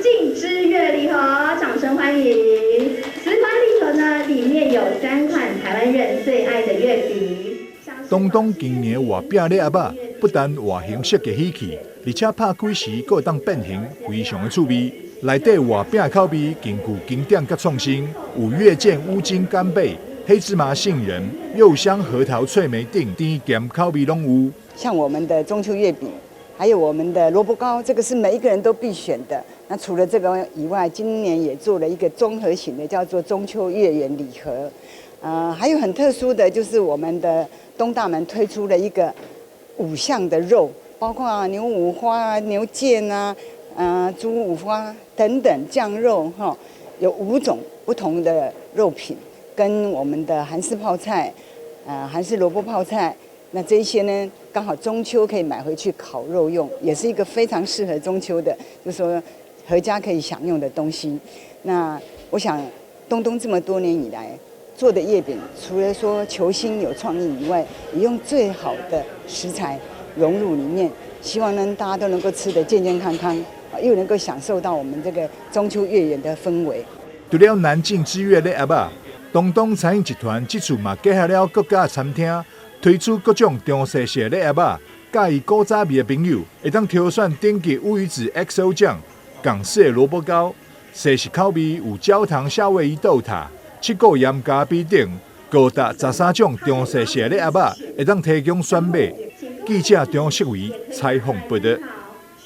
境之月禮盒，掌聲歡迎。此款禮盒呢，裡面有三款台灣人最愛的月餅。東東經營活餅禮盒仔，不但外形設計喜氣，而且拍開時閣會當變形，非常的趣味。內底活餅口味更具經典佮創新，有月見烏金干貝、黑芝麻杏仁、柚香核桃脆梅等甜鹹口味攏有。像我們的中秋月餅，還有我們的蘿蔔糕，這個是每一個人都必選的。那除了這個以外，今年也做了一個綜合型的，叫做中秋月圓禮盒。還有很特殊的就是我們的東大門推出了一個五項的肉，包括牛五花、牛腱啊、豬五花等等醬肉哈，有五種不同的肉品，跟我們的韓式泡菜、韓式蘿蔔泡菜，那這些呢，剛好中秋可以買回去烤肉用，也是一個非常適合中秋的，就是說合家可以享用的東西。那我想東東這麼多年以來做的月餅，除了說求新有創意以外，也用最好的食材融入裡面，希望呢大家都能夠吃得健健康康，又能夠享受到我們這個中秋月圓的氛圍。除了南境之月禮盒仔，東東餐飲集團這次嘛結合了各家餐廳，推出各種中西式禮盒仔，佮意古早味的朋友會當挑選頂級烏魚子 XO 醬、港式的蘿蔔糕、西式口味有焦糖夏威夷豆塔、七股鹽咖啡等，高達13種中西式禮盒仔，會當提供選買。記者張世維採訪報導。